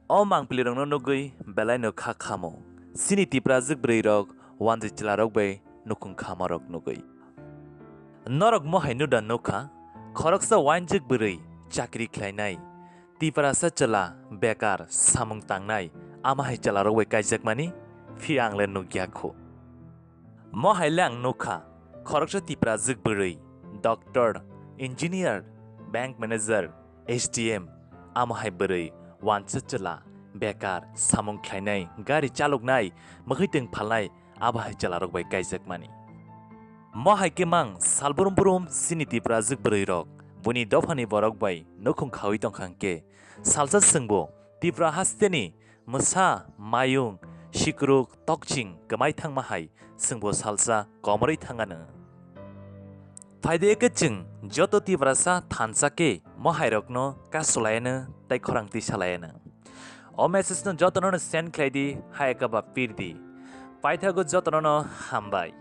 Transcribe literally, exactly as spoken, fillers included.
O mangpili rokno nugwi belai no kha khamo. Chini Tiprajwk bwrwi rok wanjwi chwla rok bai nukhung khama rok nugwi. Norok mohai nuda nukha, khoroksa wanjwk bwrwi chakri khlainai, Tiprasa chwla bekar samung tangnai, ama hai chwla rok bai kaijakmani, phiya ang le nukya khu. Mohai le ang nukha, khoroksa Tiprajwk bwrwi, doctor, engineer, bank manager, S D M, amo hai bwrwi wansa chwla, bekar, samung khlainai, gari chaloknai, mwkhwitwng phalnai, abo hai chwla rok bai kaijakmani. Mo hai khe mang salbrum brum chini Tiprajwk bwrwi rok, buini dophani borok bai nukhung khawi tongkha hwnkhe, salsa chwngbo Tipra hasteni mwsa, mayung, sikruk, tokching kwmai thangma hai chwngbo salsa komorwi thangano. Phaidi khe chwng joto Tiprasa thansa khe mo hai rokno kasulaiano tei khorang tisalaiano. O message no jotono send khlai di, hai khe ba pir di. Paithago jotono hambai.